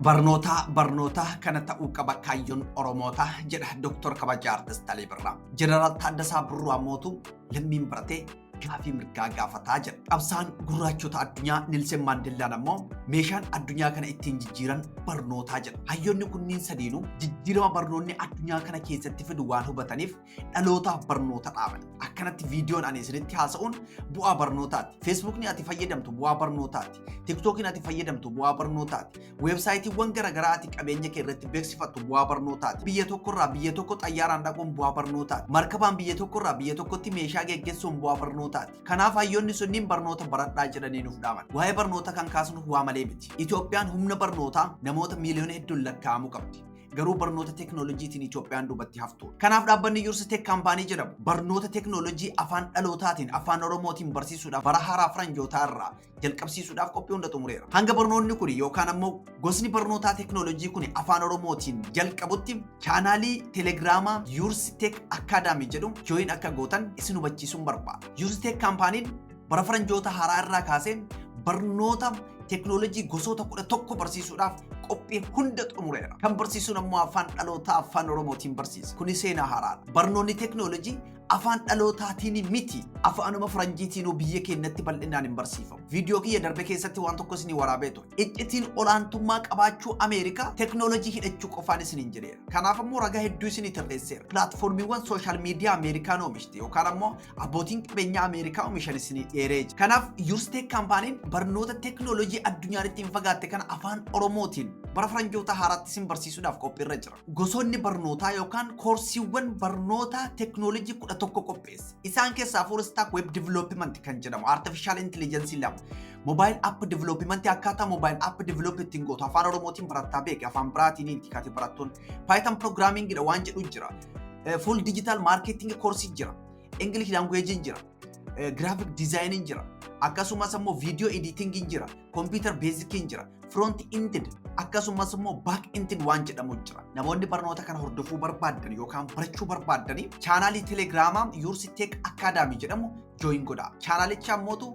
Barnoota, barnoota, kana ta'uu qaba kaayyoon Oromootaa jedha Dooktor Kabajaa Artist Alii Birraa. Jeneraal Taaddasaa Birruu ammootu lammiin baratee gaafii mirgaa gaafataa jedha. Qabsaan gurraachota addunyaa Niilsen Maandellaan ammoo meeshaan addunyaa kana ittiin jijjiiran barnootaa jedha. Hayyoonni kunniin sadiinuu jijjiirama barnoonni addunyaa kana keessatti fidu waan hubataniif dhalootaaf barnoota dhaaban. Akkanatti viidiyoon ani isinitti haasa'uun bu'aa barnootaati. Feesbuukni ati fayyadamtu bu'aa barnootaati. Tiktookiin ati fayyadamtu bu'aa barnootaati. Weebsaayitiiwwan garaagaraa ati qabeenya kee irratti beeksifattu bu'aa barnootaati. Biyya tokkorraa biyya tokko xayyaaraan dhaquun bu'aa barnootaati. Markabaan biyya tokkorraa biyya tokkotti meeshaa geggeessuun bu'aa barnootaati. Kanaaf hayyoonni sunniin barnoota baradhaa jedhanii nuuf dhaaman. Waa'ee barnoota kan kaasnu waa malee miti. Itoophiyaan humna barnootaa namoota miiliyoona hedduun lakkaa'amu qabdi. Garuu barnoota teeknooloojiitiin Itoophiyaan duubatti haftu. Kanaaf dhaabbanni Yours Tech Company jedhamu barnoota teeknooloojii afaan dhalootaatiin, Afaan Oromootiin barsiisuudhaaf bara haaraa faranjootaa irraa jalqabsiisuudhaaf qophii hunda xumureera. Hanga barnoonni kun yookaan ammoo gosni barnootaa teeknooloojii kun Afaan Oromootiin jalqabutti chaanaalii Telegiraamaa Yours Tech Academy jedhu join akka gootan isin hubachiisuun barbaada. Yours Tech Companyn bara faranjoota haaraa irraa kaasee barnoota teeknooloojii gosoota 11 barsiisuudhaaf qophii hunda xumureera. Kan barsiisuun ammoo afaan dhalootaa Afaan Oromootiin barsiisa. Kuni seenaa haaraadha. Barnoonni teeknooloojii afaan dhalootaatiin miti, afaanuma faranjiitiinuu biyya keenyatti bal'inaan hin barsiifamu. Viidiyoo kiyya darbe keessatti waan tokko isinii waraabee ture. Iccitiin olaantummaa qabaachuu Ameerikaa teeknooloojii hidhachuu qofaan isiniin jedheera. Kanaaf ammoo ragaa hedduu isinii tarreesseera. Pilaatfoormiiwwan social media Ameerikaan oomishte yookaan ammoo abbootiin qabeenyaa Ameerikaa oomishan isinii dheeree jira. Kanaaf Yours Tech Companyn barnoota teeknooloojii addunyaan ittiin fagaatte kana Afaan Oromootiin bara faranjoota haaraatti isin barsiisuudhaaf qophiirra jira. Gosoonni barnootaa yookaan koorsiiwwan barnoota teeknooloojii 11 qopheesse. Isaan keessaa full stack web development kan jedhamu, artificial intelligence lama, mobile app development, akkaataa mobile app develop ittiin gootu Afaan Oromootiin barattaa beeke, afaan biraatiin itti kaati barattuun Python programming dha waan jedhu jira. Full digital marketing koorsii jira. English language jira. Graphic design jira. Akkasumas immoo video editing jira. Computer basic jira. Front end akkasumas immoo back end waan jedhamu jira. Namoonni barnoota kana hordofuu barbaadan yookaan barachuu barbaadanii chaanaalii Telegiraamaa Yours Tech Academy jedhamu join godha. Chaanaalicha ammootu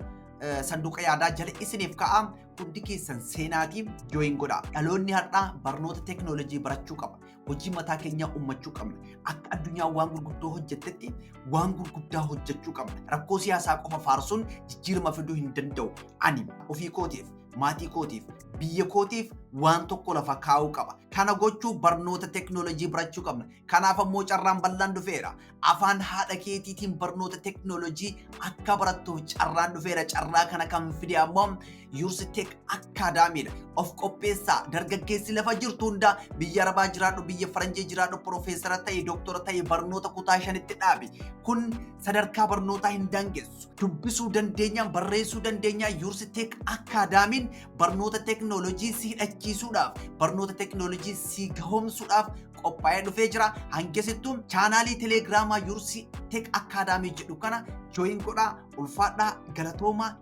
sanduuqa yaadaa jala isiniif ka'a, hundi keessan seenaatiin join godha. Dhaloonni har'aa barnoota teeknooloojii barachuu qaba. Hojii mataa keenyaa uummachuu qabna. Akka addunyaa waan gurguddoo hojjettetti waan gurguddaa hojjechuu qabna. Rakkoo siyaasaa qofa faarsuun jijjiirama fiduu hin danda'u. Ani ofii kootiif, maatii kootiif, biyya kootiif waan tokko lafa kaa'uu qaba. Kana gochuu barnoota teeknooloojii barachuu qabna. Kanaaf ammoo carraan bal'aan dhufeera. Afaan haadha keetiitiin barnoota teeknooloojii akka barattuuf carraan dhufeera. Carraa kana kan fide ammoo Yours Tech Academydha. Of qopheessaa, dargaggeessi lafa jirtu hunda, biyya Arabaa jiraadhu, biyya Faranjii jiraadhu, piroofeesara ta'e, dooktora ta'e, barnoota kutaa shanitti dhaabi. Kun sadarkaa barnootaa hin daangessu. Dubbisuu dandeenya, barreessuu dandeenya. Yours Tech Academyn barnoota teeknooloojii si hidhachiisuudhaaf, barnoota teeknooloojii si gahoomsuudhaaf qophaa'ee dhufee jira. Hangasittuu chaanaalii Telegiraamaa Yours Tech Academy jedhu kana join godhaa, ulfaadhaa, galatoomaa.